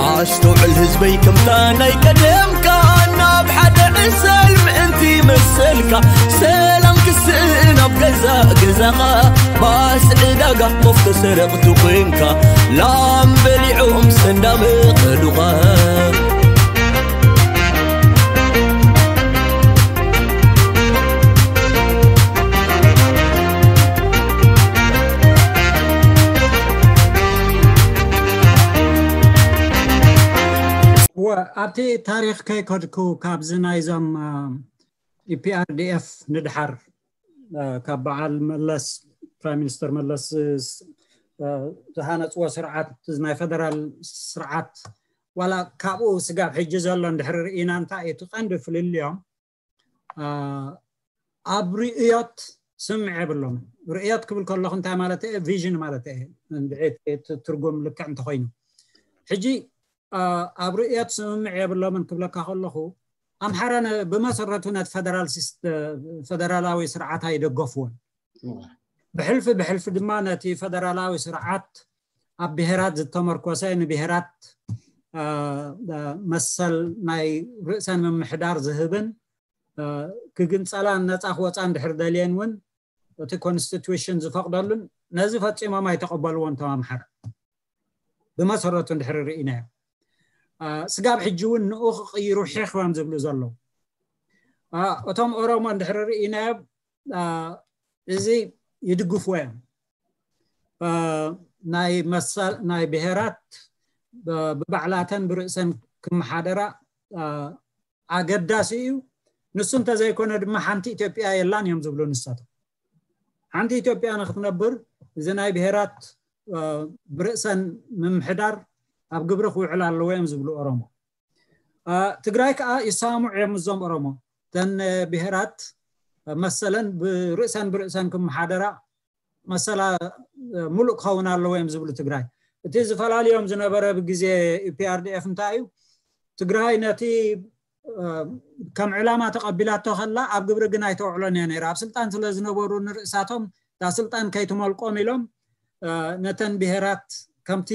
ኣስተውዕል ህዝበይ፣ ከምታ ናይ ቀደምካ ናብ ሓደ ዕሰል ምእንቲ መሰልካ፣ ሰላም ክስእን ኣብ ገዛ ገዛኻ፣ ባስ ዕዳጋ ኮፍ ተሰረቕቲ ኮንካ፣ ላም በሊዖም ሰንዳመ ከዱኻ። ኣብቲ ታሪኽ ከይከድኩ፣ ካብዚ ናይዞም ኢፒኣርዲኤፍ ንድሓር ካብ በዓል መለስ፣ ፕራይም ሚኒስተር መለስ ዝሃነፅዎ ስርዓት፣ ናይ ፈደራል ስርዓት፣ ዋላ ካብኡ ስጋብ ሕጂ ዘሎ እንድሕሪ ርኢና፣ እንታይ እቲ ቀንዲ ፍልልዮም? ኣብ ርእዮት ስምምዕ የብሎምን። ርእዮት ክብል ከለኹ እንታይ ማለት እየ? ቪዥን ማለት እየ። እንድዒ እቲ ትርጉም ልክዕ እንተኾይኑ፣ ሕጂ ኣብ ርእዮት ስምምዕ የብሎምን ክብለካ ከለኹ፣ ኣምሓራ ብመሰረቱ ነቲ ፈደራላዊ ስርዓት ኣይደገፍዎን። ብሕልፊ ብሕልፊ ድማ ነቲ ፈደራላዊ ስርዓት ኣብ ብሄራት ዝተመርኮሰ፣ ንብሄራት መሰል ናይ ርእሰን ምምሕዳር ዝህብን፣ ክግንፀላን ነፃ ክወፃን ድሕር ደልየን እውን እቲ ኮንስቲቱሽን ዝፈቕደሉን፣ ነዚ ፈፂሞም ኣይተቐበልዎን እቶም ኣምሓራ። ብመሰረቱ እንድሕር ርኢናዮ፣ ስጋብ ሕጂ እውን ንኡ ክቕይሩ ሒኽ እዮም ዝብሉ ዘለዉ። እቶም ኦሮሞ እንድሕር ርኢናዮ፣ እዚ ይድግፍዎ እዮም። ናይ መሰል ናይ ብሄራት ብባዕላተን ብርእሰን ክመሓደራ ኣገዳሲ እዩ። ንሱ እንተዘይኮነ ድማ ሓንቲ ኢትዮጵያ የላን እዮም ዝብሉ ንሳቶም። ሓንቲ ኢትዮጵያ ንክትነብር፣ እዚ ናይ ብሄራት ብርእሰን ምምሕዳር ኣብ ግብሪ ክውዕል ኣለዎ እዮም ዝብሉ ኦሮሞ። ትግራይ ከዓ ይሰማምዑ እዮም እዞም ኦሮሞ። እተን ብሄራት መሰለን ብርእሰን ብርእሰን ክመሓደራ መሰላ ሙሉእ ክኸውን ኣለዎ እዮም ዝብሉ ትግራይ። እቲ ዝፈላልዮም ዝነበረ ብግዜ ኢፒኣርዲኤፍ እንታይ እዩ? ትግራይ ነቲ ከም ዕላማ ተቐቢላቶ ከላ፣ ኣብ ግብሪ ግን ኣይተውዕሎን እያ ነይራ። ኣብ ስልጣን ስለ ዝነበሩ፣ ንርእሳቶም እታ ስልጣን ከይትመልቆም ኢሎም ነተን ብሄራት ከምቲ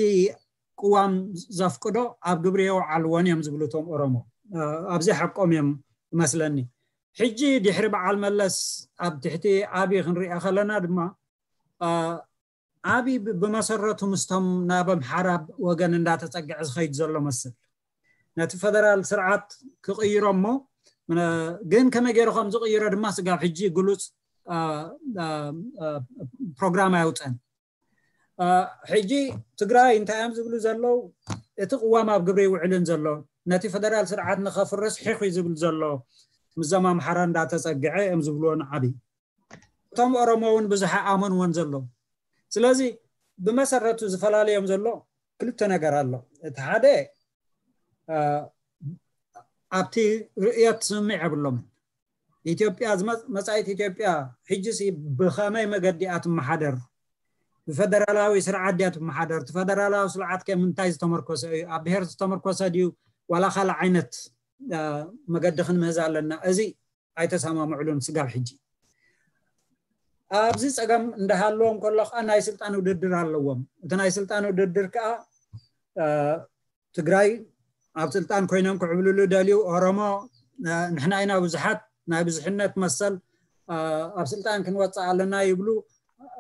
ቅዋም ዘፍቅዶ ኣብ ግብሪ የውዓልዎን እዮም ዝብሉ እቶም ኦሮሞ። ኣብዚ ሓቆም እዮም መስለኒ። ሕጂ ድሕሪ በዓል መለስ ኣብ ትሕቲ ኣብይ ክንሪኦ ከለና ድማ፣ ኣብይ ብመሰረቱ ምስቶም ናብ ኣምሓራ ወገን እንዳተፀግዐ ዝኸይድ ዘሎ መስል። ነቲ ፈደራል ስርዓት ክቕይሮ እሞ፣ ግን ከመይ ገይሩ ከም ዝቕይሮ ድማ ስጋብ ሕጂ ግሉፅ ፕሮግራም ኣየውፀን። ሕጂ ትግራይ እንታይ እዮም ዝብሉ ዘለዉ? እቲ ቅዋም ኣብ ግብሪ ይውዕልን ዘሎ፣ ነቲ ፈደራል ስርዓት ንኸፍርስ ሒኽ እዩ ዝብል ዘሎ፣ ምስዞም ኣምሓራ እንዳተፀግዐ እዮም ዝብልዎ ንዓብይ። እቶም ኦሮሞ እውን ብዙሕ ኣመንዎን ዘለዉ። ስለዚ ብመሰረቱ ዝፈላለዮም ዘሎ ክልተ ነገር ኣሎ። እቲ ሓደ፣ ኣብቲ ርእዮት ስምምዕ የብሎምን። ኢትዮጵያ፣ መፃኢት ኢትዮጵያ ሕጂሲ ብኸመይ መገዲ እያ ትመሓደር? ብፈደራላዊ ስርዓት ድያ ትመሓደር? እቲ ፈደራላዊ ስርዓት ከ ምንታይ ዝተመርኮሰ እዩ? ኣብ ብሄር ዝተመርኮሰ ድዩ? ዋላ ካልእ ዓይነት መገዲ ክንምህዝ ኣለና? እዚ ኣይተሰማምዕሉን ስጋብ ሕጂ። ኣብዚ ፀገም እንዳሃለዎም ከሎ ከዓ ናይ ስልጣን ውድድር ኣለዎም። እቲ ናይ ስልጣን ውድድር ከዓ ትግራይ ኣብ ስልጣን ኮይኖም ክዕብልሉ ደልዩ፣ ኦሮሞ ንሕና ኢና ብዙሓት፣ ናይ ብዙሕነት መሰል ኣብ ስልጣን ክንወፅእ ኣለና ይብሉ።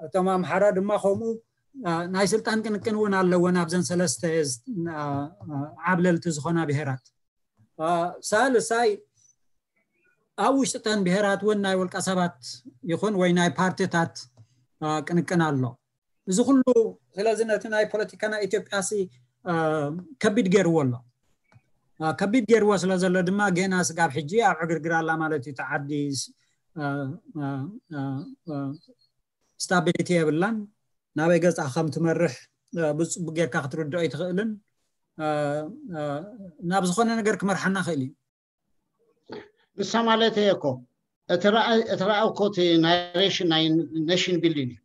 እቶም ኣምሓራ ድማ ከምኡ ናይ ስልጣን ቅንቅን እውን ኣለወን ኣብዘን ሰለስተ ዓብለልቲ ዝኾና ብሄራት። ሳልሳይ፣ ኣብ ውሽጥተን ብሄራት እውን ናይ ውልቀ ሰባት ይኹን ወይ ናይ ፓርቲታት ቅንቅን ኣሎ። እዚ ኩሉ ስለዚ ነቲ ናይ ፖለቲካ ናይ ኢትዮጵያ ሲ ከቢድ ገይርዎ ኣሎ። ከቢድ ገይርዎ ስለ ዘሎ ድማ ገና ስጋብ ሕጂ ኣብ ዕግርግር ኣላ ማለት እዩ። ተዓዲ ስታቢሊቲ የብላን። ናበይ ገፃ ከም ትመርሕ ብፅቡቅ ጌርካ ክትርድኦ ኣይትኽእልን። ናብ ዝኾነ ነገር ክመርሓና ክእል እዩ። ንሳ ማለት እየ እኮ እቲ ረኣይ እቲ ረኣይ እኮ እቲ ናሬሽን ናይ ኔሽን ቢልዲንግ እዩ።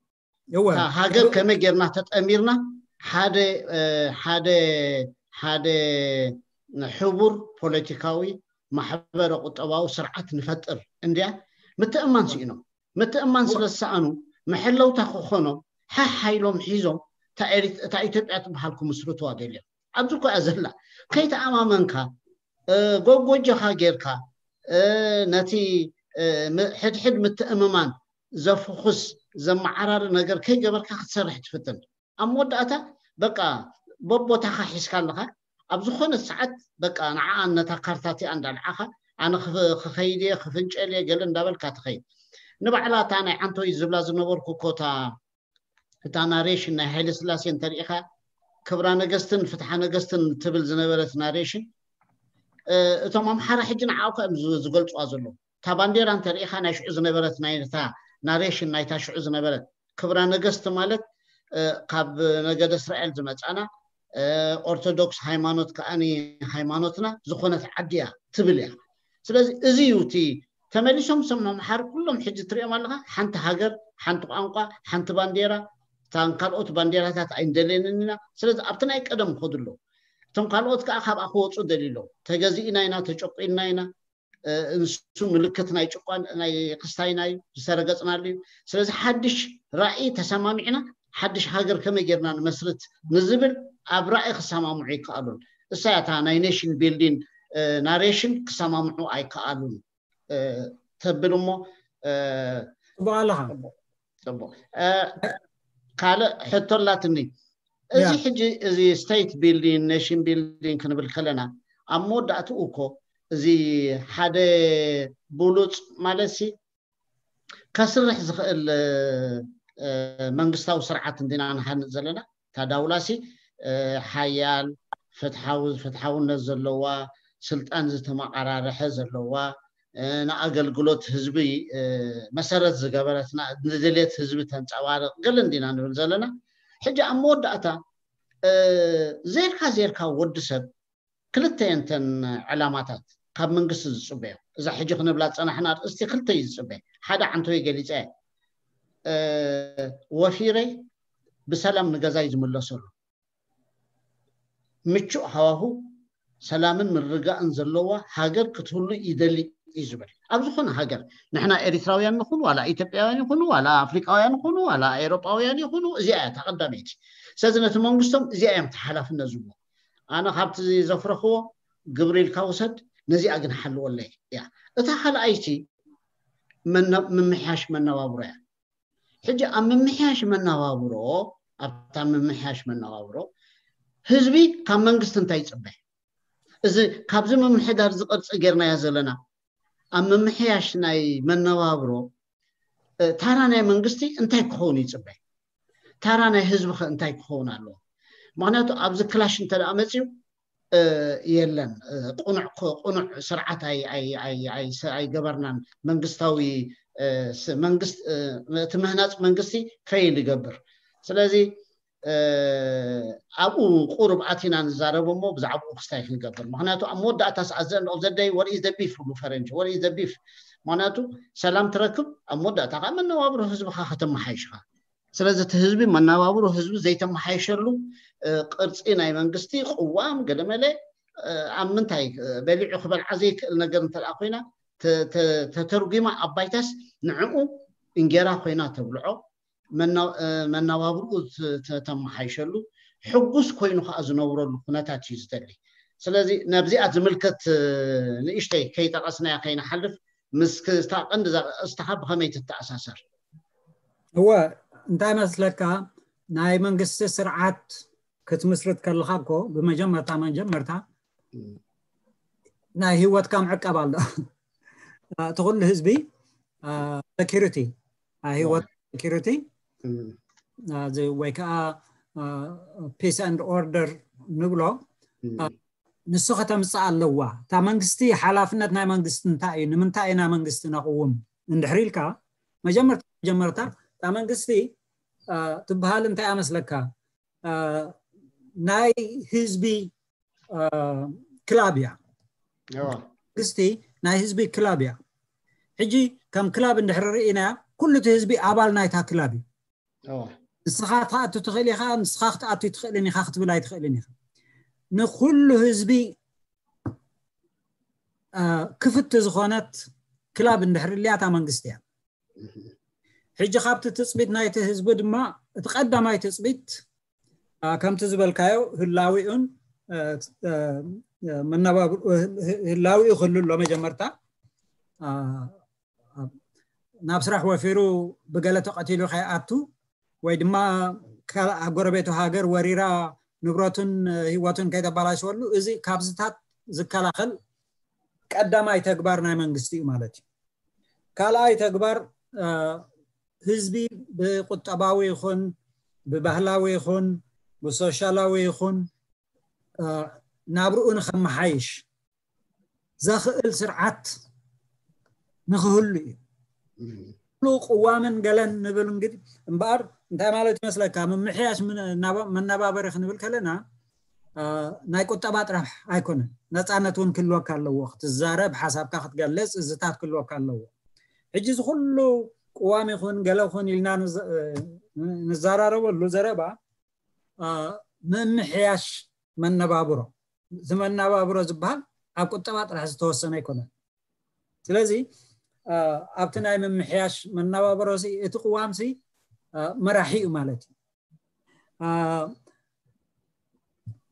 እወ እታ ሃገር ከመይ ጌርና ተጠሚርና ሓደ ሓደ ሓደ ሕቡር ፖለቲካዊ ማሕበረ ቁጠባዊ ስርዓት ንፈጥር እንድያ። ምትእማን ስኢኖም። ምትእማን ስለ ዝሰኣኑ መሐለውታ ክኾኖም ሓሓ ኢሎም ሒዞም እታ ኢትዮጵያ ትበሃል ክምስርትዋ ደልዮም ኣብዚ እኮ እያ ዘላ። ከይተኣማመንካ ጎጎጀኻ ጌርካ ነቲ ሕድሕድ ምትእምማን ዘፍኹስ ዘመዓራሪ ነገር ከይገበርካ ክትሰርሕ ትፍትን። ኣብ መወዳእታ በቃ በቦታኻ ሒዝካ ኣለኻ። ኣብ ዝኾነ ሰዓት በቃ ንዓኣ ነታ ካርታ እቲኣ እንዳልዓኻ ኣነ ክኸይድ እየ ክፍንጨል እየ ገለ እንዳበልካ ትኸይድ። ንባዕላ እታ ናይ ዓንቶይ ዝብላ ዝነበርኩ እኮ እታ እታ ናሬሽን ናይ ሃይለ ስላሴ እንተሪኢኻ ክብራ ነገስትን ፍትሓ ነገስትን ትብል ዝነበረት ናሬሽን እቶም ኣምሓራ ሕጂ ንዓኡ ከ እዮም ዝገልፅዋ ዘለዉ። እታ ባንዴራ እንተሪኢኻ ናይ ሽዑ ዝነበረት ናይታ ናሬሽን ናይታ ሽዑ ዝነበረት ክብራ ነገስት ማለት ካብ ነገደ እስራኤል ዝመፃና ኦርቶዶክስ ሃይማኖት ከኣኒ ሃይማኖትና ዝኾነት ዓዲ እያ ትብል እያ። ስለዚ እዚ እዩ እቲ ተመሊሶም ሰም ኣምሓር ኩሎም ሕጂ ትሪኦም ኣለኻ ሓንቲ ሃገር ሓንቲ ቋንቋ ሓንቲ ባንዴራ እታን ካልኦት ባንዴራታት ኣይንደልየንን ኢና። ስለዚ ኣብቲ ናይ ቀደም ከዱ ኣለዉ። እቶም ካልኦት ከዓ ካብኣ ክወፁ ደልዩ ኣለዉ። ተገዚእና ኢና ተጨቁኢልና ኢና እንሱ ምልክት ናይ ጭቋን ናይ ክስታይና እዩ ዝሰረገፅናሉ እዩ። ስለዚ ሓድሽ ራእይ ተሰማሚዕና ሓድሽ ሃገር ከመይ ጌርና ንመስርት ንዝብል ኣብ ራእይ ክሰማምዑ ይከኣሉን። እሳ እታ ናይ ኔሽን ቢልዲን ናሬሽን ክሰማምዑ ኣይከኣሉን ተብል እሞ ፅቡቅ ኣለኻ። ፅቡቅ ካልእ ሕቶ ኣላትኒ። እዚ ሕጂ እዚ ስቴት ቢልዲን ኔሽን ቢልዲን ክንብል ከለና ኣብ መወዳእትኡ እኮ እዚ ሓደ ብሉፅ ማለት ሲ ከስርሕ ዝኽእል መንግስታዊ ስርዓት እንዲና ንሃንፅ ዘለና። እታ ዳውላ ሲ ሓያል ፍትሓዊ ፍትሓውነት ዘለዋ ስልጣን ዝተመዓራረሐ ዘለዋ ንኣገልግሎት ህዝቢ መሰረት ዝገበረት ንድልየት ህዝቢ ተንፀባርቕ ገለ እንዲና ንብል ዘለና። ሕጂ ኣብ መወዳእታ ዜርካ ዜርካ ወዲ ሰብ ክልተ እየን እተን ዕላማታት ካብ መንግስቲ ዝፅበዮ። እዛ ሕጂ ክንብላ ዝፀናሕና ኣርእስቲ ክልተ እዩ ዝፅበ። ሓደ ዓንተወይ ገሊፀ ወፊረ ብሰላም ንገዛይ ዝምለሰሉ ምቹእ ሃዋሁ ሰላምን ምርጋእን ዘለዋ ሃገር ክትህሉ ይደሊ እዩ ዝብል። ኣብ ዝኾነ ሃገር ንሕና ኤሪትራውያን ንኹን ዋላ ኢትዮጵያውያን ይኹኑ ዋላ ኣፍሪቃውያን ይኹኑ ዋላ ኤሮጳውያን ይኹኑ እዚኣ እያ ተቐዳመይቲ። ስለዚ ነቲ መንግስቶም እዚኣ እዮም ተሓላፍነት ዝብዎ። ኣነ ካብቲ ዘፍረኽዎ ግብሪ ኢልካ ውሰድ፣ ነዚኣ ግን ሓልወለይ እያ። እታ ካልኣይቲ ምምሕያሽ መነባብሮ እያ። ሕጂ ኣብ ምምሕያሽ መነባብሮ ኣብታ ምምሕያሽ መነባብሮ ህዝቢ ካብ መንግስቲ እንታይ ይፅበ? እዚ ካብዚ ምምሕዳር ዝቅርፂ ጌርናዮ ዘለና ኣብ ምምሕያሽ ናይ መነባብሮ ታራ ናይ መንግስቲ እንታይ ክኸውን ይፅበ? ታራ ናይ ህዝቢ ከ እንታይ ክኸውን ኣለዎ? ምክንያቱ ኣብዚ ክላሽ እንተ ደኣ መፅዩ የለን ቁኑዕ ቁኑዕ ስርዓት ኣይገበርናን። መንግስታዊ እቲ ምህናፅ መንግስቲ ፈይል ይገብር። ስለዚ ኣብኡ ቁሩብ ኣቲና ንዛረብ እሞ ብዛዕባኡ ክስታይ ክንገብር። ምክንያቱ ኣብ መወዳእታ ሰዓት ዘን ኦፍ ዘደይ ወርኢ ዘቢፍ ብሉ ፈረንጂ ወርኢ ዘቢፍ ምክንያቱ ሰላም ትረክብ ኣብ መወዳእታ ከዓ መነባብሮ ህዝብካ ከተመሓይሽካ። ስለዚ እቲ ህዝቢ መነባብሮ ህዝቢ ዘይተመሓይሸሉ ቅርፂ ናይ መንግስቲ ቅዋም ገለመለ ኣብ ምንታይ በሊዑ ክበልዓ ዘይክእል ነገር እንተ ኮይና ተተርጒማ ኣባይታስ ንዕኡ እንጌራ ኮይና ተብልዖ መናባብርኡ ተመሓይሸሉ ሕጉስ ኮይኑ ከዓ ዝነብረሉ ኩነታት እዩ ዝደሊ። ስለዚ ነብዚኣ ዝምልከት ንእሽተይ ከይጠቐስናያ ከይንሓልፍ ምስ ክስታ ቀንዲ ዘርእስትኻ ብኸመይ ትተኣሳሰር? እወ እንታይ መስለካ ናይ መንግስቲ ስርዓት ክትምስርት ከለካ እኮ ብመጀመርታ መጀመርታ ናይ ህይወትካ ምዕቀብ ኣሎ። እቲ ኩሉ ህዝቢ security ናይ ህይወት security ወይ ከዓ peace and order ንብሎ ንሱ ከተምፅእ ኣለዋ። እታ መንግስቲ ሓላፍነት ናይ መንግስቲ እንታይ እዩ? ንምንታይ ኢና መንግስቲ ነቕውም? እንድሕር ኢልካ መጀመርታ መጀመርታ እታ መንግስቲ ትበሃል እንታይ ኣመስለካ ናይ ህዝቢ ክላብ እያ። መንግስቲ ናይ ህዝቢ ክላብ እያ። ሕጂ ከም ክላብ እንድሕር ርኢናያ ኩሉ እቲ ህዝቢ ኣባል ናይታ ክላብ እዩ። ንስኻ ክትኣቱ ትኽእል ኢኻ፣ ንስኻ ክትኣቱ ትኽእልን ኢኻ ክትብል ኣይትኽእልን ኢኻ። ንኩሉ ህዝቢ ክፍቲ ዝኾነት ክላብ እንድሕር ልያታ መንግስቲ እያ። ሕጂ ካብቲ ትፅቢት ናይቲ ህዝቢ ድማ እቲ ቀዳማይ ትፅቢት ከምቲ ዝበልካዮ ህላዊኡን መናባብርኡ ህላዊኡ ክህሉ ኣሎ። መጀመርታ ናብ ስራሕ ወፊሩ ብገለ ተቐቲሉ ከይኣቱ ወይ ድማ ኣብ ጎረቤቱ ሃገር ወሪራ ንብረቱን ህይወቱን ከይተባላሸወሉ፣ እዚ ካብዝታት ዝከላኸል ቀዳማይ ተግባር ናይ መንግስቲ እዩ ማለት እዩ። ካልኣይ ተግባር ህዝቢ ብቁጠባዊ ይኹን ብባህላዊ ይኹን ብሶሻላዊ ይኹን ናብርኡ ንኸመሓይሽ ዘኽእል ስርዓት ንኽህሉ እዩ። ኩሉ ቅዋምን ገለን ንብል እንግዲህ እምበኣር እንታይ ማለት ይመስለካ? ምምሕያሽ መናባበሪ ክንብል ከለና ናይ ቁጠባ ጥራሕ ኣይኮነን። ነፃነት እውን ክህልወካ ኣለዎ፣ ክትዛረብ፣ ሓሳብካ ክትገልፅ፣ እዝታት ክህልወካ ኣለዎ። ሕጂ እዚ ኩሉ ቅዋም ይኹን ገለ ይኹን ኢልና ንዘራረበሉ ዘረባ ምምሕያሽ መነባብሮ፣ እዚ መነባብሮ ዝበሃል ኣብ ቁጠባ ጥራሕ ዝተወሰነ ኣይኮነን። ስለዚ ኣብቲ ናይ ምምሕያሽ መነባብሮ እቲ ቅዋምሲ መራሒ እዩ ማለት እዩ።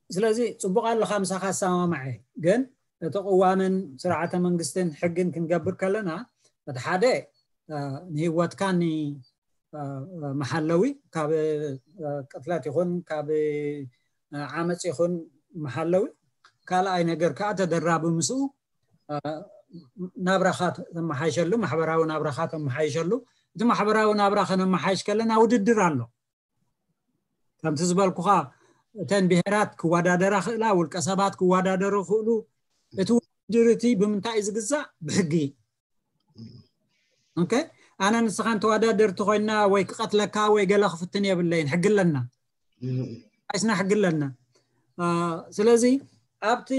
ስለዚ ፅቡቕ ኣለኻ፣ ምሳኻ ኣሰማማዐ። ግን እቲ ቅዋምን ስርዓተ መንግስትን ሕግን ክንገብር ከለና እቲ ሓደ ንህይወትካን መሓለዊ ካብ ቅትለት ይኹን ካብ ዓመፅ ይኹን መሓለዊ፣ ካልኣይ ነገር ከዓ ተደራቢ ምስኡ ናብራኻ ተመሓይሸሉ፣ ማሕበራዊ ናብራኻ ተመሓይሸሉ። እቲ ማሕበራዊ ናብራ ከነመሓይሽ ከለና ውድድር ኣሎ። ከምቲ ዝበልኩኻ እተን ብሄራት ክወዳደራ ክእላ፣ ውልቀ ሰባት ክወዳደሩ ክእሉ። እቲ ውድድር እቲ ብምንታይ እዩ ዝግዛእ? ብሕጊ። ኦኬ፣ ኣነ ንስኻን ተወዳደርቲ ኮይና ወይ ክቐትለካ ወይ ገለ ክፍትን የብለይን፣ ሕጊ ኣለና። ኣይስና ሕጊ ኣለና። ስለዚ ኣብቲ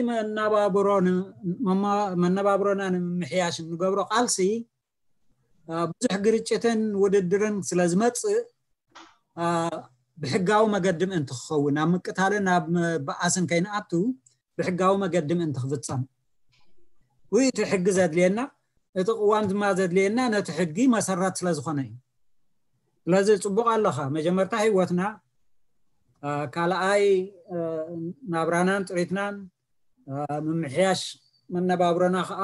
መነባብሮና ንምምሕያሽ እንገብሮ ቃልሲ ብዙሕ ግርጭትን ውድድርን ስለ ዝመፅእ ብሕጋዊ መገዲ ምእንቲ ክኸውን፣ ኣብ ምቅታልን ኣብ መባኣስን ከይንኣቱ ብሕጋዊ መገዲ ምእንቲ ክፍፀም፣ ወይ እቲ ሕጊ ዘድልየና፣ እቲ ቅዋም ድማ ዘድልየና ነቲ ሕጊ መሰረት ስለ ዝኾነ እዩ። ስለዚ ፅቡቕ ኣለኻ። መጀመርታ ህይወትና፣ ካልኣይ ናብራናን ጥሪትናን፣ ምምሕያሽ መነባብሮና ከዓ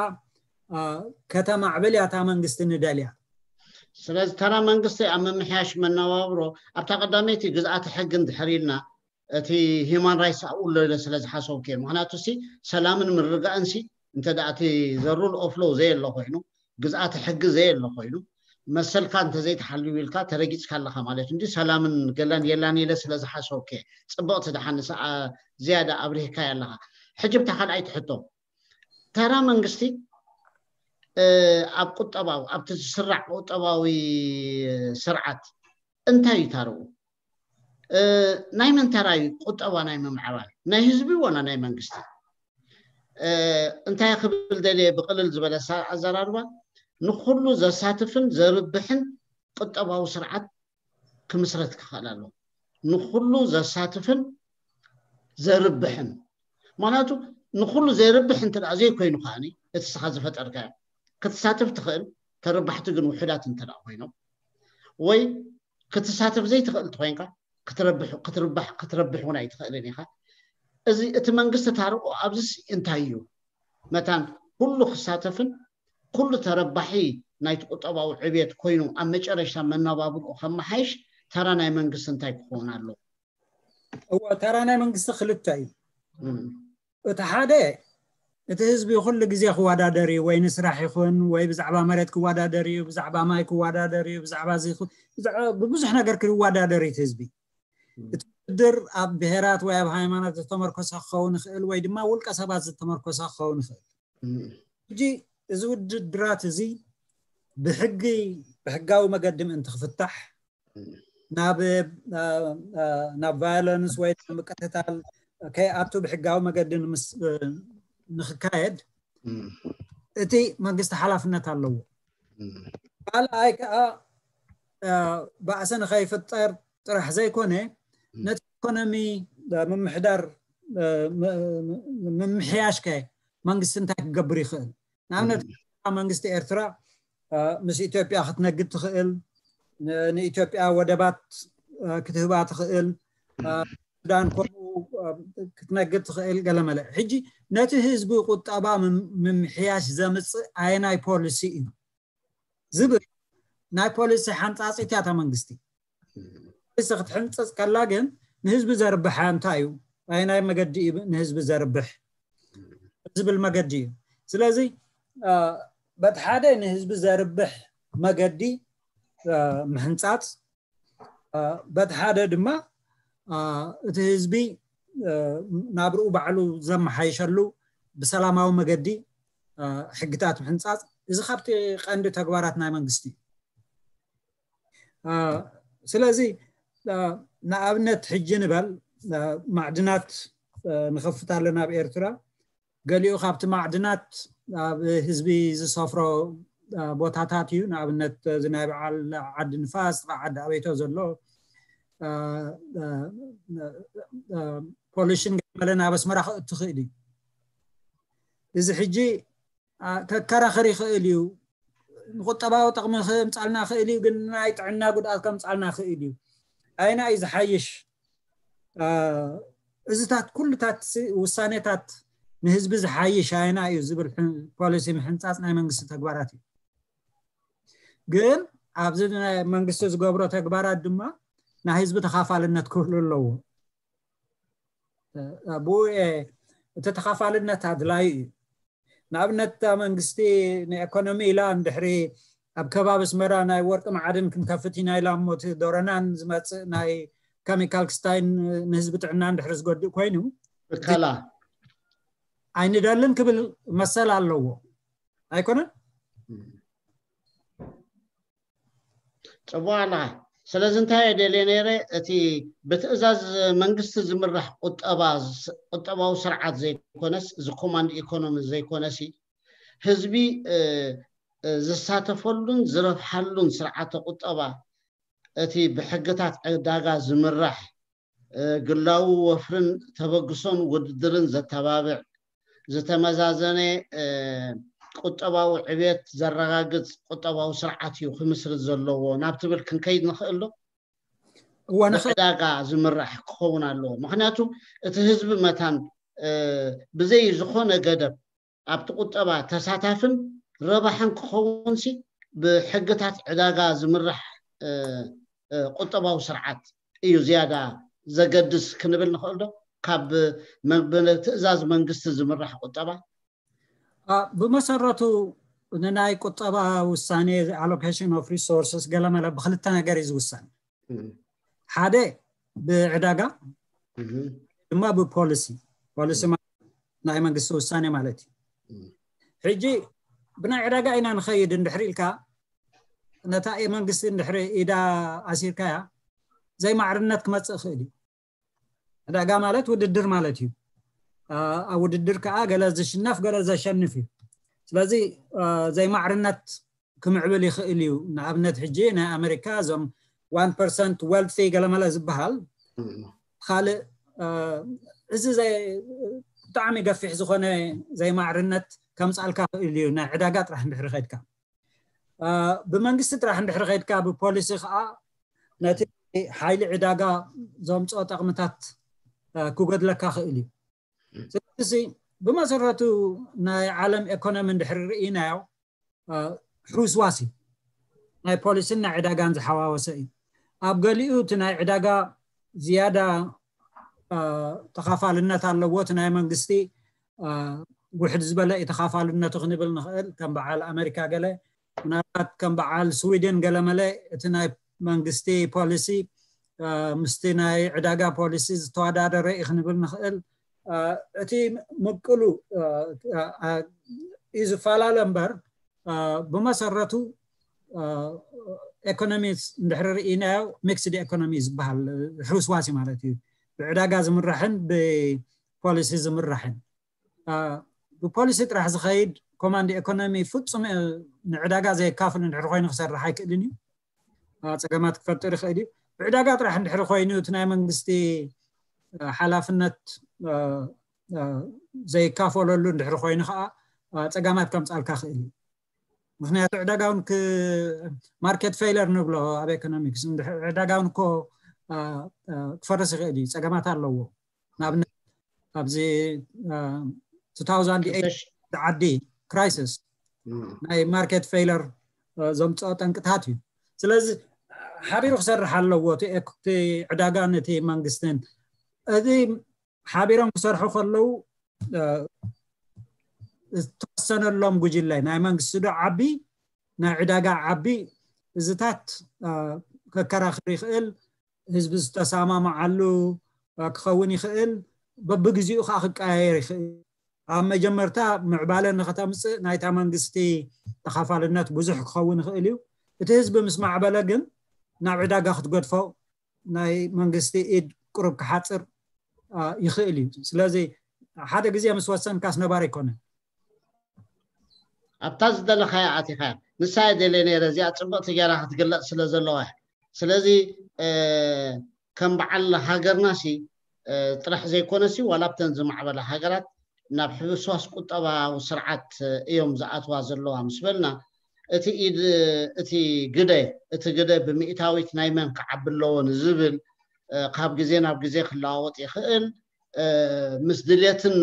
ከተማዕብል እያ እታ መንግስቲ ንደልያ። ስለዚ ተራ መንግስቲ ኣብ ምምሕያሽ መነባብሮ ኣብታ ቀዳመይቲ ግዝኣተ ሕጊ እንድሕር ኢልና፣ እቲ ሂማን ራይትስ ኣብኡ ኣሎ ኢለ ስለ ዝሓሰብኩ እየ። ምክንያቱ ሲ ሰላምን ምርግጋእን ሲ እንተ ደኣ እቲ ዘሩል ኦፍሎ ዘየሎ ኮይኑ፣ ግዝኣተ ሕጊ ዘየሎ ኮይኑ፣ መሰልካ እንተዘይተሓልዩ ኢልካ ተረጊፅካ ኣለካ ማለት እንዲ ሰላምን ገላን የላን ኢለ ስለ ዝሓሰብኩ እየ። ፅብቕቲ ደሓን ዝያዳ ኣብሪህካያ ኣለካ። ሕጂ ብታ ካልኣይቲ ሕቶ፣ ተራ መንግስቲ ኣብ ቁጠባዊ ኣብቲ ዝስራዕ ቁጠባዊ ስርዓት እንታይ እዩ ታርኡ? ናይ መን ተራ እዩ ቁጠባ ናይ ምምዕባል? ናይ ህዝቢ ወላ ናይ መንግስቲ? እንታይ ክብል ደልየ ብቅልል ዝበለ ኣዘራርባ፣ ንኩሉ ዘሳትፍን ዘርብሕን ቁጠባዊ ስርዓት ክምስረት ክኽእል ኣለዎ። ንኩሉ ዘሳትፍን ዘርብሕን። ምክንያቱ ንኩሉ ዘርብሕ እንተ ዘይኮይኑ ከዓኒ እቲ ስኻ ዝፈጠርካዮ ክትሳትፍ ትኽእል፣ ተረባሕቲ ግን ውሑዳት እንተ ኮይኖም ወይ ክትሳተፍ ዘይትኽእል እንተኮይንካ ክትረብሕ ክትርባሕ ክትረብሕ እውን ኣይትኽእልን ኢኻ። እዚ እቲ መንግስቲ ታርቆ ኣብዚስ እንታይ እዩ? መታን ኩሉ ክሳተፍን ኩሉ ተረባሒ ናይቲ ቁጠባዊ ዕብየት ኮይኑ ኣብ መጨረሽታ መነባብርኡ ከመሓይሽ ተራ ናይ መንግስቲ እንታይ ክኸውን ኣለዎ? እወ፣ ተራ ናይ መንግስቲ ክልተ እዩ። እቲ ሓደ እቲ ህዝቢ ኩሉ ግዜ ክወዳደር እዩ፣ ወይ ንስራሕ ይኹን ወይ ብዛዕባ መሬት ክወዳደር እዩ፣ ብዛዕባ ማይ ክወዳደር እዩ፣ ብዛዕባ ብብዙሕ ነገር ክወዳደር እዩ እቲ ህዝቢ። እቲ ውድድር ኣብ ብሄራት ወይ ኣብ ሃይማኖት ዝተመርኮሰ ክኸውን ይኽእል ወይ ድማ ውልቀ ሰባት ዝተመርኮሰ ክኸውን ይኽእል። ሕጂ እዚ ውድድራት እዚ ብሕጊ ብሕጋዊ መገዲ ምእንቲ ክፍታሕ ናብ ናብ ቫዮለንስ ወይ ምቅትታል ከይኣቱ ብሕጋዊ መገዲ ንክካየድ እቲ መንግስቲ ሓላፍነት ኣለዎ። ካልኣይ ከዓ ባእሲ ንከይፍጠር ጥራሕ ዘይኮነ ነቲ ኢኮኖሚ ምምሕዳር ምምሕያሽ ከ መንግስቲ እንታይ ክገብር ይኽእል? ንኣብነት መንግስቲ ኤርትራ ምስ ኢትዮጵያ ክትነግድ ትኽእል፣ ንኢትዮጵያ ወደባት ክትህባ ትኽእል፣ ሱዳን ከምኡ ክትነግድ ትኽእል ገለመለ። ሕጂ ነቲ ህዝቢ ቁጠባ ምምሕያሽ ዘምፅእ ኣየናይ ፖሊሲ እዩ ዝብል ናይ ፖሊሲ ሓንፃፂት እያ እታ መንግስቲ። ፖሊሲ ክትሕንፅፅ ከላ ግን ንህዝቢ ዘርብሐ እንታይ እዩ? ኣየናይ መገዲ እዩ ንህዝቢ ዘርብሕ ዝብል መገዲ እዩ። ስለዚ በቲ ሓደ ንህዝቢ ዘርብሕ መገዲ ምሕንፃፅ፣ በቲ ሓደ ድማ እቲ ህዝቢ ናብርኡ ባዕሉ ዘመሓይሸሉ ብሰላማዊ መገዲ ሕግታት ምሕንፃፅ፣ እዚ ካብቲ ቀንዲ ተግባራት ናይ መንግስቲ እዩ። ስለዚ ንኣብነት ሕጂ ንበል ማዕድናት ንኸፍት ኣለና ኣብ ኤርትራ። ገሊኡ ካብቲ ማዕድናት ኣብ ህዝቢ ዝሰፍሮ ቦታታት እዩ። ንኣብነት እዚ ናይ በዓል ዓዲ ንፋስ፣ ጥቓ ዓዲ ኣበይቶ ዘሎ ፖሊሽን ገመለን ኣብ ኣስመራ ክእቱ ይኽእል እዩ። እዚ ሕጂ ከከራኸር ይኽእል እዩ። ንቁጠባዊ ጥቕሚ ከምፃልና ይኽእል እዩ፣ ግን ናይ ጥዕና ጉድኣት ከምፃልና ይኽእል እዩ። ኣይና እዩ ዝሓይሽ? እዚታት ኩሉታት ውሳኔታት ንህዝቢ ዝሓይሽ ኣይና እዩ ዝብል ፖሊሲ ምሕንፃፅ ናይ መንግስቲ ተግባራት እዩ። ግን ኣብዚ ናይ መንግስቲ ዝገብሮ ተግባራት ድማ ናይ ህዝቢ ተኻፋልነት ክህሉ ኣለዎ። ብኡ እቲ ተኻፋልነት ኣድላዩ እዩ። ንኣብነት እታ መንግስቲ ንኤኮኖሚ ኢላ እንድሕሪ ኣብ ከባቢ ኣስመራ ናይ ወርቂ መዓድን ክንከፍት ኢና ኢላ እሞ እቲ ዶረናን ዝመፅእ ናይ ኬሚካል ክስታይ ንህዝቢ ጥዕና እንድሕሪ ዝጎድእ ኮይኑ ብከላ ኣይንደልን ክብል መሰል ኣለዎ ኣይኮነን? ፅቡቅ ኣለኻ። ስለዚ እንታይ እየ ደልየ ነይረ፣ እቲ ብትእዛዝ መንግስቲ ዝምራሕ ቁጠባ ቁጠባዊ ስርዓት ዘይኮነስ፣ እዚ ኮማንድ ኢኮኖሚ ዘይኮነሲ፣ ህዝቢ ዝሳተፈሉን ዝረብሓሉን ስርዓተ ቁጠባ፣ እቲ ብሕግታት ዕዳጋ ዝምራሕ፣ ግላዊ ወፍርን ተበግሶን ውድድርን ዘተባብዕ፣ ዝተመዛዘነ ቁጠባዊ ዕብየት ዘረጋግፅ ቁጠባዊ ስርዓት እዩ ክምስርት ዘለዎ ናብ ትብል ክንከይድ ንኽእል ዶ? እወ፣ ንኽእል። ብዕዳጋ ዝምራሕ ክኸውን ኣለዎ። ምኽንያቱ እቲ ህዝቢ መታን ብዘይ ዝኾነ ገደብ ኣብቲ ቁጠባ ተሳታፍን ረባሕን ክኸውን ሲ ብሕግታት ዕዳጋ ዝምራሕ ቁጠባዊ ስርዓት እዩ ዝያዳ ዘገድስ ክንብል ንኽእል ዶ? ካብ ትእዛዝ መንግስቲ ዝምራሕ ቁጠባ ብመሰረቱ ንናይ ቁጠባ ውሳኔ፣ allocation of resources፣ ገለመለ ብክልተ ነገር እዩ ዝውሰን። ሓደ ብዕዳጋ፣ ድማ ብፖሊሲ። ፖሊሲ ናይ መንግስቲ ውሳኔ ማለት እዩ። ሕጂ ብናይ ዕዳጋ ኢና ንኸይድ እንድሕር ኢልካ፣ ነታ መንግስቲ እንድሕር ኢዳ ኣሲርካያ፣ ዘይማዕርነት ክመፅእ ይኽእል እዩ። ዕዳጋ ማለት ውድድር ማለት እዩ። ኣብ ውድድር ከዓ ገለ ዝሽነፍ ገለ ዘሸንፍ እዩ። ስለዚ ዘይማዕርነት ክምዕብል ይኽእል እዩ። ንኣብነት ሕጂ ናይ ኣሜሪካ እዞም one percent wealthy ገለመለ ዝበሃል ካልእ፣ እዚ ብጣዕሚ ገፊሕ ዝኾነ ዘይማዕርነት ከምፃልካ ይኽእል እዩ፣ ናይ ዕዳጋ ጥራሕ እንድሕር ከድካ። ብመንግስቲ ጥራሕ እንድሕር ከድካ ብፖሊሲ ከዓ ነቲ ሓይሊ ዕዳጋ ዘምፅኦ ጠቕምታት ክጎድለካ ክእል እዩ። ስለዚ ብመሰረቱ ናይ ዓለም ኤኮኖሚ እንድሕር ርኢናዮ፣ ሕውስዋስ እዩ። ናይ ፖሊሲን ናይ ዕዳጋን ዝሓዋወሰ እዩ። ኣብ ገሊኡ እቲ ናይ ዕዳጋ ዝያዳ ተኻፋልነት ኣለዎ፣ እቲ ናይ መንግስቲ ውሕድ ዝበለ እዩ ተኻፋልነቱ ክንብል ንኽእል። ከም በዓል ኣሜሪካ ገለ፣ ምናልባት ከም በዓል ስዊድን ገለመለ እቲ ናይ መንግስቲ ፖሊሲ ምስቲ ናይ ዕዳጋ ፖሊሲ ዝተወዳደረ እዩ ክንብል ንኽእል። እቲ ምቅሉ እዩ ዝፈላለ እምበር፣ ብመሰረቱ ኤኮኖሚክስ እንድሕሪ ርኢናዮ ሚክስድ ኤኮኖሚ ዝበሃል፣ ሕውስዋሲ ማለት እዩ። ብዕዳጋ ዝምራሕን ብፖሊሲ ዝምራሕን። ብፖሊሲ ጥራሕ ዝኸይድ ኮማንድ ኤኮኖሚ ፍፁም ንዕዳጋ ዘየካፍል እንድሕሪ ኮይኑ ክሰርሕ ኣይክእልን እዩ። ፀገማት ክፈጥር ይኽእል እዩ። ብዕዳጋ ጥራሕ እንድሕሪ ኮይኑ እቲ ናይ መንግስቲ ሓላፍነት ዘይካፈለሉ እንድሕሪ ኮይኑ ከዓ ፀገማት ከምፃልካ ክእል እዩ። ምክንያቱ ዕዳጋ እውን ማርኬት ፌለር ንብሎ ኣብ ኢኮኖሚክስ። ዕዳጋ እውን እኮ ክፈርስ ይኽእል እዩ፣ ፀገማት ኣለዎ። ንኣብነት ኣብዚ two thousand eight ዓዲ ክራይሲስ ናይ ማርኬት ፌለር ዘምፅኦ ጠንቅታት እዩ። ስለዚ ሓቢሩ ክሰርሕ ኣለዎ እቲ ዕዳጋን እቲ መንግስትን። እዚ ሓቢሮም ክሰርሑ ከለዉ ዝተወሰነሎም ጉጅለ ናይ መንግስቲ ዶ ዓቢ ናይ ዕዳጋ ዓቢ እዚታት ከከራኽር ይኽእል፣ ህዝቢ ዝተሰማማዓሉ ክኸውን ይኽእል፣ በብግዚኡ ከዓ ክቀያየር ይኽእል። ኣብ መጀመርታ ምዕባለ ንኸተምፅእ ናይታ መንግስቲ ተኻፋልነት ብዙሕ ክኸውን ይኽእል እዩ። እቲ ህዝቢ ምስ ማዕበለ ግን ናብ ዕዳጋ ክትገድፎ ናይ መንግስቲ ኢድ ቁሩብ ክሓፅር ይኽእል እዩ። ስለዚ ሓደ ግዜ ምስ ወሰንካስ ነባሪ ኣይኮነን። ኣብታ ዝደለኻያ ኣቲኻ ንሳ የደልየ ነይረ። እዚኣ ፅብቕቲ ገይራ ክትግለፅ ስለ ዘለዋ፣ ስለዚ ከም በዓል ሃገርና ሲ ጥራሕ ዘይኮነሲ ዋላ ኣብተን ዝማዕበላ ሃገራት ናብ ሕውስዋስ ቁጠባዊ ስርዓት እዮም ዝኣትዋ ዘለዋ ምስ በልና፣ እቲ ኢድ እቲ ግደ እቲ ግደ ብምእታዊት ናይ መን ክዓቢ ኣለዎ ንዝብል ካብ ግዜ ናብ ግዜ ክለዋወጥ ይኽእል። ምስ ድልየትን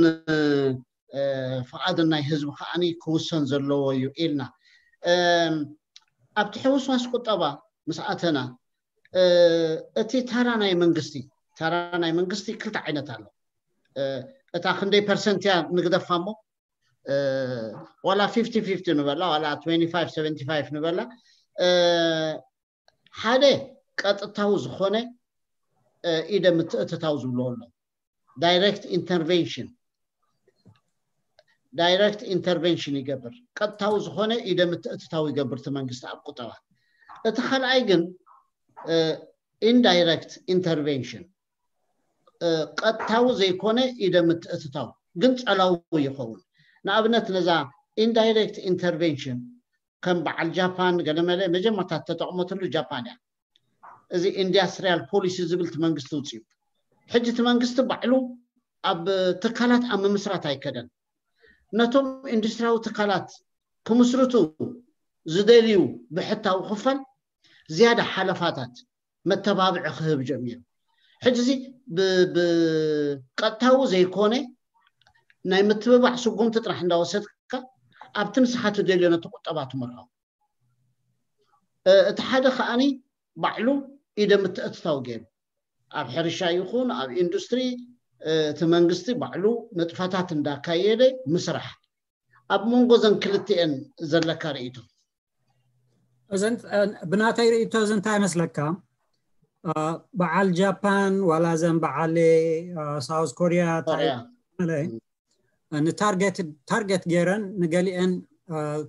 ፍቓድን ናይ ህዝቢ ከዓኒ ክውሰን ዘለዎ እዩ ኢልና። ኣብቲ ሕውስዋስ ቁጠባ ምስ ኣተና እቲ ተራ ናይ መንግስቲ ተራ ናይ መንግስቲ ክልተ ዓይነት ኣሎ። እታ ክንደይ ፐርሰንት እያ ንግደፋ እሞ ዋላ fifty fifty ንበላ ዋላ twenty-five seventy-five ንበላ ሓደ ቀጥታዊ ዝኾነ ኢደ ምትእትታው ዝብሎ ኣሎ። ዳይሬክት ኢንተርቬንሽን ዳይሬክት ኢንተርቬንሽን ይገብር። ቀጥታዊ ዝኾነ ኢደ ምትእትታው ይገብር እቲ መንግስቲ ኣብ ቁጠባ። እቲ ካልኣይ ግን ኢንዳይሬክት ኢንተርቬንሽን ቀጥታዊ ዘይኮነ ኢደ ምትእትታው ግን ጸላዊ ይኸውን። ንኣብነት ነዛ ኢንዳይሬክት ኢንተርቬንሽን ከም በዓል ጃፓን ገለመለ መጀመርታ ተጠቕመትሉ ጃፓን እያ። እዚ ኢንዳስትሪያል ፖሊሲ ዝብል እቲ መንግስቲ ውፅኡ። ሕጂ እቲ መንግስቲ ባዕሉ ኣብ ትካላት ኣብ ምምስራት ኣይከደን። ነቶም ኢንዱስትሪያዊ ትካላት ክምስርቱ ዝደልዩ ብሕታዊ ክፋል ዝያዳ ሓለፋታት መተባብዒ ክህብ ጀሚሩ። ሕጂ እዚ ብቀጥታዊ ዘይኮነ ናይ ምትብባዕ ስጉምቲ ጥራሕ እንዳወሰድካ ኣብቲ ንስኻ ትደልዮ ነቲ ቁጠባ ትመርሖ። እቲ ሓደ ከዓኒ ባዕሉ ኢደ ምትእትታው ገይሩ ኣብ ሕርሻ ይኹን ኣብ ኢንዱስትሪ እቲ መንግስቲ ባዕሉ ንጥፈታት እንዳካየደ ምስራሕ። ኣብ መንጎ ዘን ክልቲኤን ዘለካ ርእይቶ? ብናተይ ርእይቶ እዚ እንታይ ይመስለካ? በዓል ጃፓን ዋላ ዘን በዓል ሳውዝ ኮሪያ ንታርጌት ገይረን ንገሊአን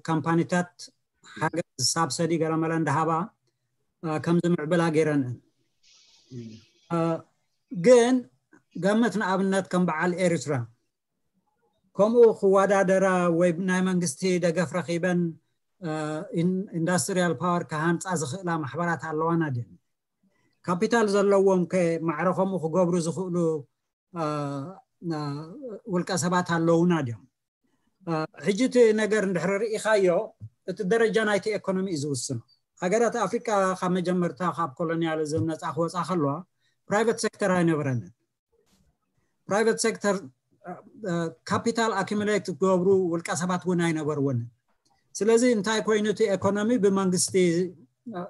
ካምፓኒታት ሓገዝ ሳብሰዲ ገለመለ እንዳሃባ ከም ዝምዕብላ ገይረን። ግን ገምት ንኣብነት ከም በዓል ኤርትራ ከምኡ ክወዳደራ ወይ ናይ መንግስቲ ደገፍ ረኺበን ኢንዳስትሪያል ፓወር ክሃንፃ ዝኽእላ ማሕበራት ኣለዋና ድን? ካፒታል ዘለዎም ከ ማዕረ ከምኡ ክገብሩ ዝኽእሉ ውልቀ ሰባት ኣለውና ድዮም? ሕጂ እቲ ነገር እንድሕሪ ርኢኻዮ እቲ ደረጃ ናይቲ ኤኮኖሚ እዩ ዝውስኖ። ሃገራት ኣፍሪካ ካብ መጀመርታ ካብ ኮሎኒያሊዝም ነፃ ክወፃ ከለዋ ፕራይቨት ሴክተር ኣይነበረንን። ፕራይቨት ሴክተር ካፒታል ኣኪሙሌት ዝገብሩ ውልቀ ሰባት እውን ኣይነበርዎንን። ስለዚ እንታይ ኮይኑ እቲ ኤኮኖሚ ብመንግስቲ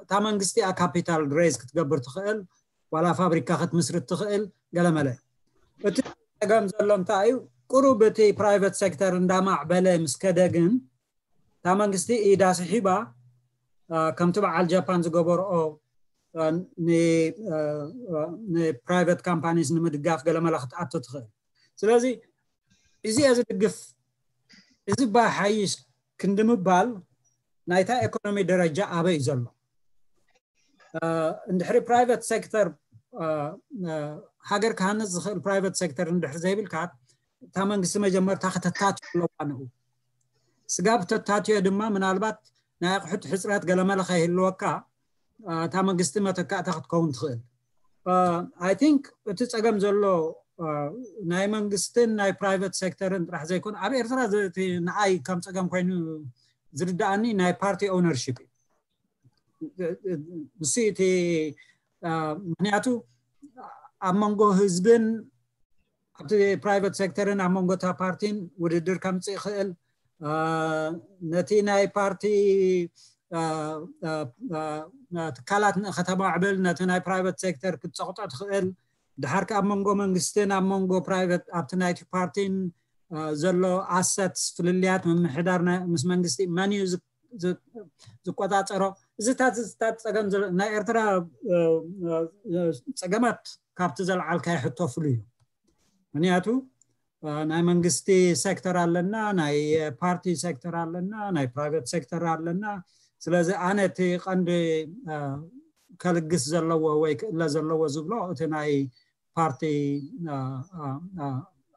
እታ መንግስቲ እያ ካፒታል ሬዝ ክትገብር ትኽእል ዋላ ፋብሪካ ክትምስርት ትኽእል ገለመለ። እቲ ፀገም ዘሎ እንታይ እዩ? ቁሩብ እቲ ፕራይቨት ሴክተር እንዳማዕበለ ምስ ከደ ግን እታ መንግስቲ ኢዳ ስሒባ ከምቲ በዓል ጃፓን ዝገበርኦ ንፕራይቨት ካምፓኒስ ንምድጋፍ ገለመለ ክትኣቱ ትኽእል። ስለዚ እዚ እየ ዝድግፍ እዚ ባሓይሽ ክንዲ ምባል ናይታ ኤኮኖሚ ደረጃ ኣበይ እዩ ዘሎ? እንድሕሪ ፕራይቨት ሴክተር ሃገር ክሃንፅ ዝኽእል ፕራይቨት ሴክተር እንድሕሪ ዘይብልካ እታ መንግስቲ መጀመርታ ከተታትዮ ኣለዋ ንኡ። ስጋብ ተታትዮ ድማ ምናልባት ናይ ኣቑሑት ሕፅረት ገለመለ ከይህልወካ እታ መንግስቲ መተካእታ ክትከውን ትኽእል። ኣይ ቲንክ እቲ ፀገም ዘሎ ናይ መንግስትን ናይ ፕራይቨት ሴክተርን ጥራሕ ዘይኮነ ኣብ ኤርትራ ንኣይ ከም ፀገም ኮይኑ ዝርዳእኒ ናይ ፓርቲ ኦነርሽፕ እዩ። ንሱ እቲ ምክንያቱ ኣብ መንጎ ህዝብን ኣብቲ ፕራይቨት ሴክተርን ኣብ መንጎ እታ ፓርቲን ውድድር ከምፅእ ይኽእል። ነቲ ናይ ፓርቲ ትካላት ከተማዕብል፣ ነቲ ናይ ፕራይቨት ሴክተር ክትፀቕጦ ትኽእል። ድሓር ከኣ ኣብ መንጎ መንግስትን ኣብ መንጎ ፕራይቨት ኣብቲ ናይቲ ፓርቲን ዘሎ ኣሰትስ ፍልልያት ምምሕዳር ምስ መንግስቲ መን እዩ ዝቆፃፀሮ? እዚታት እዚታት ፀገም ናይ ኤርትራ ፀገማት ካብቲ ዘልዓልካዮ ሕቶ ፍሉይ እዩ። ምክንያቱ ናይ መንግስቲ ሴክተር ኣለና፣ ናይ ፓርቲ ሴክተር ኣለና፣ ናይ ፕራይቨት ሴክተር ኣለና። ስለዚ ኣነ እቲ ቀንዲ ከልግስ ዘለዎ ወይ ክእለ ዘለዎ ዝብሎ እቲ ናይ ፓርቲ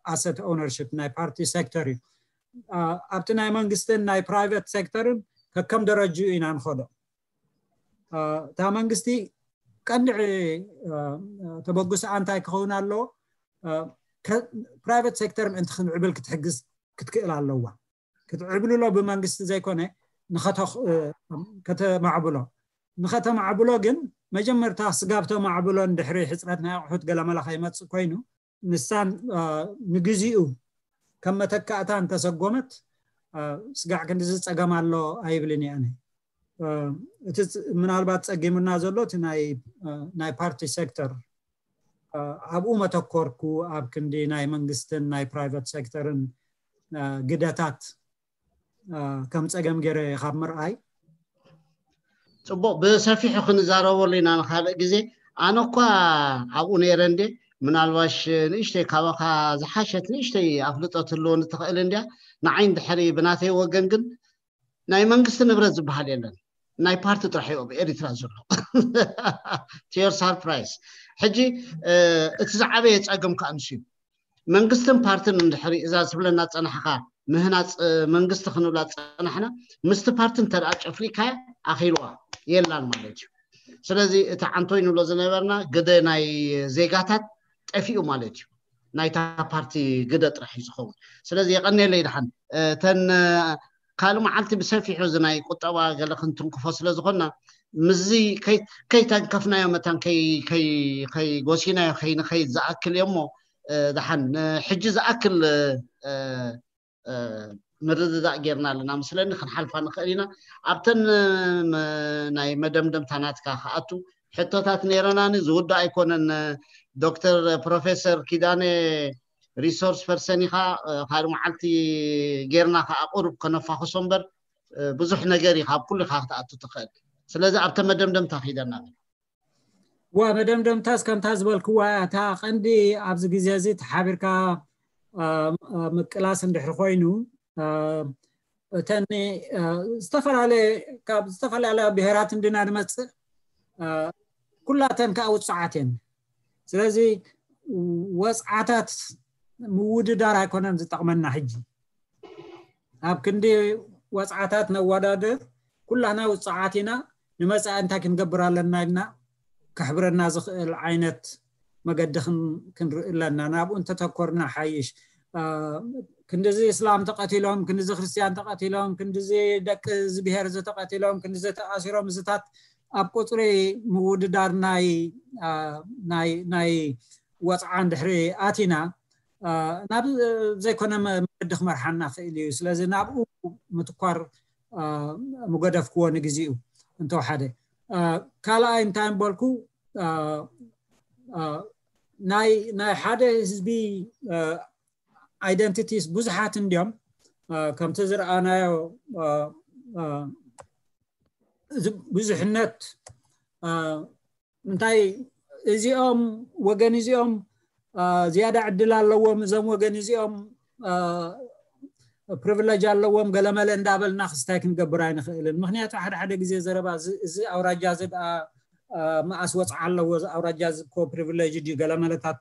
ኣሰት ኦነርሽፕ ናይ ፓርቲ ሴክተር እዩ። ኣብቲ ናይ መንግስትን ናይ ፕራይቨት ሴክተርን ከከም ደረጅኡ ኢና ንኸዶ። እታ መንግስቲ ቀንዲ ተበግሶ እንታይ ክኸውን ኣለዎ? ፕራይቨት ሴክተር ምእንቲ ክንዕብል ክትሕግዝ ክትክእል ኣለዋ። ክትዕብልሎ ብመንግስቲ ዘይኮነ ከተማዕብሎ። ንኸተማዕብሎ ግን መጀመርታ ስጋብ ተማዕብሎ እንድሕሪ ሕፅረት ናይ ኣቑሑት ገለመለ ከይመፅእ ኮይኑ ንሳን ንግዚኡ ከም መተካእታ እንተሰጎመት ስጋዕ ክንዲዚ ፀገም ኣሎ ኣይብልን እየ። እቲ ምናልባት ፀጊሙና ዘሎ እቲ ናይ ፓርቲ ሴክተር ኣብኡ መተኮርኩ ኣብ ክንዲ ናይ መንግስትን ናይ ፕራይቨት ሴክተርን ግደታት ከም ፀገም ገይረ ካብ ምርኣይ ፅቡቅ ብሰፊሑ ክንዛረበሉ ኢና ንካልእ ግዜ። ኣነ እኳ ኣብኡ ነይረ እንዴ ምናልባሽ ንእሽተይ ካባካ ዝሓሸት ንእሽተይ ኣፍልጦ ትህልወኒ ትኽእል እንድያ። ንዓይ እንድሕሪ ብናተይ ወገን ግን ናይ መንግስቲ ንብረት ዝበሃል የለን፣ ናይ ፓርቲ ጥራሕ እዩ ኣብ ኤሪትራ ዘሎ። To your surprise። ሕጂ እቲ ዝዓበየ ፀገም ከዓ ንሱ እዩ። መንግስትን ፓርትን እንድሕሪ እዛ ዝብለና ፀናሕካ ምህናፅ መንግስቲ ክንብላ ፀናሕና ምስቲ ፓርቲ እንተደኣ ጨፍሊካ ኣኺልዋ የላን ማለት እዩ። ስለዚ እቲ ዓንቶይ ንብሎ ዝነበርና ግደ ናይ ዜጋታት ጠፊኡ ማለት እዩ። ናይታ ፓርቲ ግደ ጥራሕ እዩ ዝኸውን። ስለዚ የቐንየለይ ድሓን እተን ካልእ መዓልቲ ብሰፊሑ እዚ ናይ ቁጠባ ገለ ክንትንክፎ ስለ ዝኾንና ምስዚ ከይተንከፍናዮ መታን ከይጎሲናዮ ከይንኸይድ ዝኣክል እዮ እሞ ድሓን ሕጂ ዝኣክል ምርድዳእ ጌርና ኣለና መስለኒ። ክንሓልፋ ንኽእል ኢና። ኣብተን ናይ መደምደምታ ናትካ ክኣቱ ሕቶታት ነይረናኒ ዝውዳእ ኣይኮነን። ዶክተር ፕሮፌሰር ኪዳነ ሪሶርስ ፐርሰን ኢኻ። ካልእ መዓልቲ ጌርና ከዓ ቁሩብ ከነፋኽሶ እምበር ብዙሕ ነገር እዩ ካብ ኩሉ ኢኻ ክትኣቱ ትኽእል። ስለዚ ኣብተ መደምደምታ ኪደና። ዋ መደምደምታስ ከምታ ዝበልክዋ እታ ቀንዲ ኣብዚ ግዜ እዚ ተሓቢርካ ምቅላስ እንድሕር ኮይኑ እተን ዝተፈላለየ ካብ ዝተፈላለያ ብሄራት እንድና ንመፅእ ኩላተን ከዓ ውፅዓት እየን። ስለዚ ወፅዓታት ምውድዳር ኣይኮነን ዝጠቕመና ሕጂ። ኣብ ክንዲ ወፅዓታት ነወዳድር ኩላና ውፅዓት ኢና። ንመፃኢ እንታይ ክንገብር ኣለና ኢልና ከሕብረና ዝኽእል ዓይነት መገዲ ክንርኢ ኣለና። ናብኡ እንተተኮርና ሓይሽ። ክንድዚ እስላም ተቐቲሎም፣ ክንድዚ ክርስትያን ተቐቲሎም፣ ክንድዚ ደቂ እዚ ብሄር እዚ ተቐቲሎም፣ ክንድዚ ተኣሲሮም፣ እዚታት ኣብ ቁፅሪ ምውድዳር ናይ ናይ ናይ ወፅዓ እንድሕሪ ኣቲና ናብ ዘይኮነ መገዲ ክመርሓና ክእል እዩ። ስለዚ ናብኡ ምትኳር ምገደፍክዎ ንግዜኡ እንተወሓደ። ካልኣይ እንታይ ምበልኩ ናይ ናይ ሓደ ህዝቢ ኣይደንቲቲስ ብዙሓት እንዲዮም። ከምቲ ዝረኣናዮ ብዙሕነት እንታይ እዚኦም ወገን እዚኦም ዝያዳ ዕድል ኣለዎም፣ እዞም ወገን እዚኦም ፕሪቪሌጅ ኣለዎም ገለመለ እንዳበልና ክስታይ ክንገብር ኣይንኽእልን። ምክንያቱ ሓደ ሓደ ግዜ ዘረባ እዚ ኣውራጃ እዚ ደኣ መኣስ ወፅዓ ኣለዎ፣ እዚ ኣውራጃ እዚ እኮ ፕሪቪሌጅ ድዩ ገለመለታት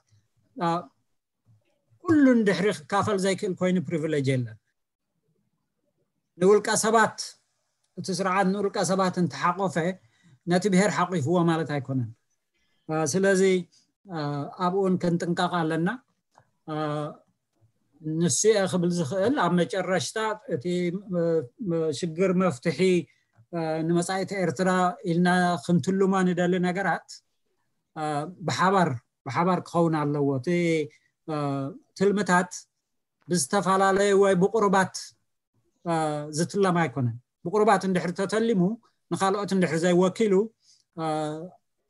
ኩሉ እንድሕሪ ክካፈል ዘይክእል ኮይኑ ፕሪቪሌጅ የለን። ንውልቀ ሰባት እቲ ስርዓት ንውልቀ ሰባት እንተሓቆፈ ነቲ ብሄር ሓቂፍዎ ማለት ኣይኮነን። ስለዚ ኣብኡን ክንጥንቀቕ ኣለና። ንሱ እየ ክብል ዝኽእል። ኣብ መጨረሽታ እቲ ሽግር መፍትሒ ንመጻኢት ኤርትራ ኢልና ክንትልሞ ንደሊ ነገራት ብሓባር ብሓባር ክኸውን ኣለዎ። እቲ ትልምታት ብዝተፈላለዩ ወይ ብቁሩባት ዝትለም ኣይኮነን። ብቁሩባት እንድሕር ተተሊሙ ንካልኦት እንድሕር ዘይወኪሉ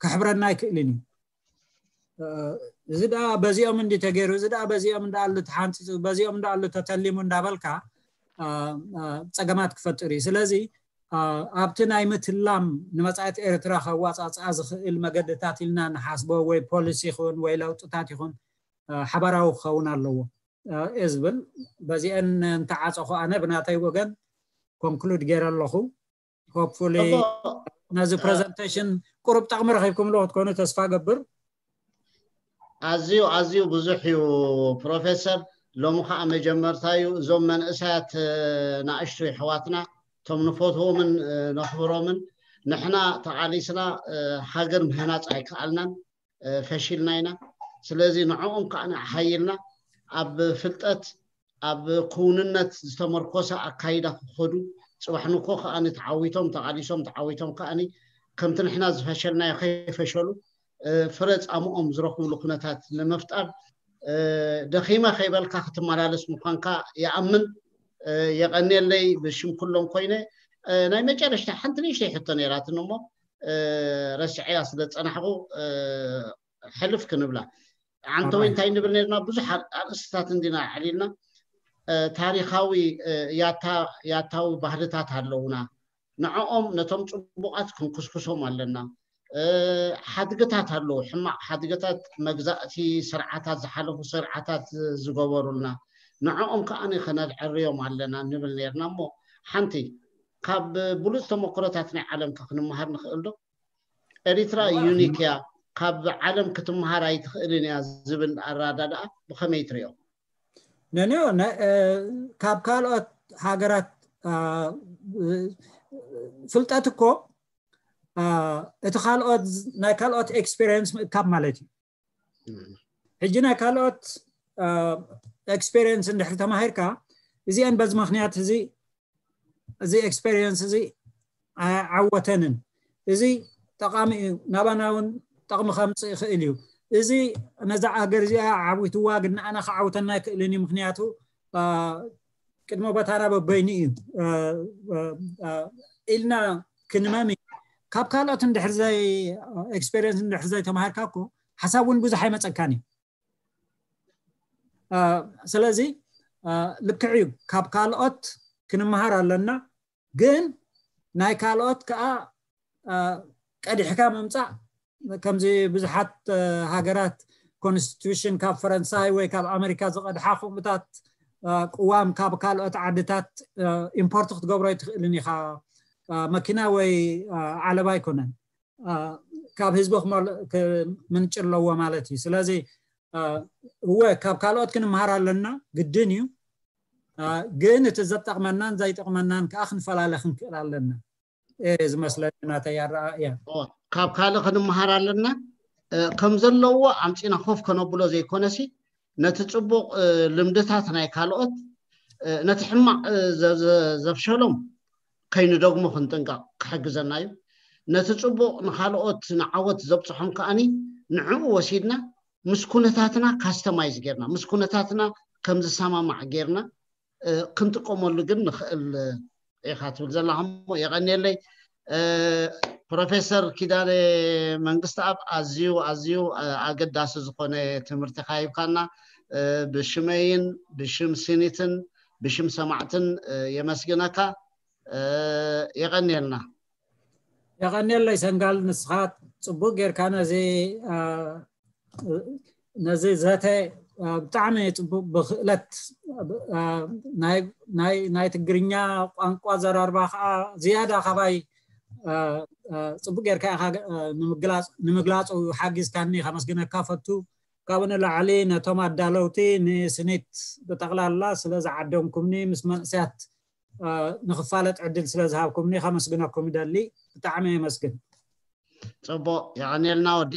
ክሕብረና ኣይክእልን እዩ። እዚ ደኣ በዚኦም እንዲ ተገይሩ፣ እዚ ደኣ በዚኦም እንዳ ኣሉ ተሓንፂፁ፣ በዚኦም እንዳ ኣሉ ተተሊሙ እንዳበልካ ፀገማት ክፈጥር እዩ። ስለዚ ኣብቲ ናይ ምትላም ንመፃኢት ኤርትራ ከዋፃፅኣ ዝኽእል መገድታት ኢልና ንሓስቦ ወይ ፖሊሲ ይኹን ወይ ለውጥታት ይኹን ሓባራዊ ክኸውን ኣለዎ እየ ዝብል። በዚአን እንተዓፀኹ ኣነ ብናተይ ወገን ኮንክሉድ ገይረ ኣለኹ። ሆፕፉሊ ነዚ ፕሬዘንቴሽን ቁሩብ ጠቕሚ ረኺብኩምሉ ክትኮኑ ተስፋ ገብር። ኣዝዩ ኣዝዩ ብዙሕ እዩ ፕሮፌሰር። ሎሚ ከዓ መጀመርታ እዩ። እዞም መንእሰያት ናእሽቱ ይሕዋትና እቶም ንፈትዎምን ነኽብሮምን ንሕና ተቓሊስና ሃገር ምህናፅ ኣይከኣልናን፣ ፈሺልና ኢና። ስለዚ ንዕኦም ከዓ ሓይልና ኣብ ፍልጠት ኣብ ክውንነት ዝተመርኮሰ ኣካይዳ ክኸዱ፣ ፅባሕ ንኮ ከዓኒ ተዓዊቶም ተቓሊሶም ተዓዊቶም ከዓኒ ከምቲ ንሕና ዝፈሸልናዮ ከይፈሸሉ ፍረ ፃምኦም ዝረኽብሉ ኩነታት ንምፍጣር ደኺመ ከይበልካ ክትመላለስ ምዃንካ ይኣምን። የቐንየለይ ብሽም ኩሎም ኮይነ። ናይ መጨረሽታ ሓንቲ ንእሽተይ ሕቶ ነይራትኒ እሞ ረስዐያ ስለ ዝፀናሕኩ ሕልፍ ክንብላ። ዓንተወይ እንታይ ንብል ነርና? ብዙሕ ኣርእስትታት እንዲና ኣዕሊልና። ታሪኻዊ ያታዊ ባህልታት ኣለውና። ንዕኦም ነቶም ፅቡቓት ክንኩስኩሶም ኣለና። ሓድግታት ኣለዉ፣ ሕማቕ ሓድግታት መግዛእቲ ስርዓታት፣ ዝሓለፉ ስርዓታት ዝገበሩልና፣ ንዕኦም ከዓኒ ከነልዕርዮም ኣለና ንብል ነርና። እሞ ሓንቲ ካብ ብሉፅ ተመክሮታት ናይ ዓለም ከ ክንመሃር ንኽእል ዶ? ኤሪትራ ዩኒክ እያ፣ ካብ ዓለም ክትመሃር ኣይትኽእልን እያ ዝብል ኣረዳድኣ ብኸመይ ትሪኦ? ነንዮ ካብ ካልኦት ሃገራት ፍልጠት እኮ እቲ ካልኦት ናይ ካልኦት ኤክስፔሪንስ ምእካብ ማለት እዩ። ሕጂ ናይ ካልኦት ኤክስፔሪንስ እንድሕር ተማሂርካ እዚአን በዚ ምክንያት እዚ እዚ ኤክስፔሪንስ እዚ ኣይዓወተንን። እዚ ጠቃሚ እዩ፣ ናባና እውን ጠቅሚ ከምፅእ ይኽእል እዩ። እዚ ነዛ ሃገር እዚኣ ዓዊትዋ ግን ንኣና ክዓውተና ኣይክእልን እዩ። ምክንያቱ ቅድመ ቦታና በበይኑ እዩ ኢልና ክንመም እዩ። ካብ ካልኦት እንድሕር ዘይ ኤክስፔሪንስ እንድሕር ዘይተማሃርካ እኮ ሓሳብ እውን ብዙሕ ኣይመፀካን እዩ። ስለዚ ልክዕ እዩ፣ ካብ ካልኦት ክንመሃር ኣለና። ግን ናይ ካልኦት ከዓ ቀዲሕካ ምምፃእ ከምዚ ብዙሓት ሃገራት ኮንስቲቱሽን ካብ ፈረንሳይ ወይ ካብ ኣሜሪካ ዝቐድሓ ከምኡታት ቅዋም ካብ ካልኦት ዓድታት ኢምፖርት ክትገብሮ ኣይትኽእልን ኢኻ። መኪና ወይ ዓለባ ኣይኮነን፣ ካብ ህዝቢ ክመል- ክምንጭ ኣለዎ ማለት እዩ። ስለዚ እወ ካብ ካልኦት ክንመሃር ኣለና፣ ግድን እዩ። ግን እቲ ዘጠቕመናን ዘይጠቕመናን ከዓ ክንፈላለ ክንክእል ኣለና ዝመስለኒ፣ ናተይ ኣረኣእያ። ካብ ካልእ ክንመሃር ኣለና። ከም ዘለዎ ኣምፂና ኮፍ ከነብሎ ዘይኮነሲ ነቲ ፅቡቕ ልምድታት ናይ ካልኦት ነቲ ሕማቕ ዘፍሸሎም ከይንደግሞ ክንጥንቀቕ ክሕግዘና እዩ። ነቲ ፅቡቕ ንካልኦት ንዓወት ዘብፅሖም ከዓኒ ንዕኡ ወሲድና ምስ ኩነታትና ካስተማይዝ ጌርና ምስ ኩነታትና ከም ዝሰማማዕ ጌርና ክንጥቀመሉ ግን ንኽእል ኢኻ ትብል ዘለኻ እሞ የቐንየለይ። ፕሮፌሰር ኪዳነ መንግስትኣብ ኣዝዩ ኣዝዩ ኣገዳሲ ዝኾነ ትምህርቲ ካሂብካና ብሽመይን ብሽም ሲኒትን ብሽም ሰማዕትን የመስግነካ። የቐንየልና። የቐንየለይ ሰንጋል፣ ንስኻ ፅቡቅ ጌርካ ነዚ ነዚ ዘተ ብጣዕሚ ፅቡቅ ብክእለት ናይ ትግርኛ ቋንቋ ዘራርባ ከዓ ዝያዳ ካባይ ፅቡቅ ጌርካ ኢኻ ንምግላፁ ሓጊዝካኒ ከመስግነካ ፈቱ። ካብኡ ንላዕሊ ነቶም ኣዳለውቲ ንስኒት ብጠቕላላ ስለ ዝዓደምኩምኒ ምስ መንእሰያት ንክፋለጥ ዕድል ስለ ዝሃብኩምኒ ከመስግነኩም ይደሊ። ብጣዕሚ የመስግን። ፅቡቅ፣ የቐንየልና። ወዲእና።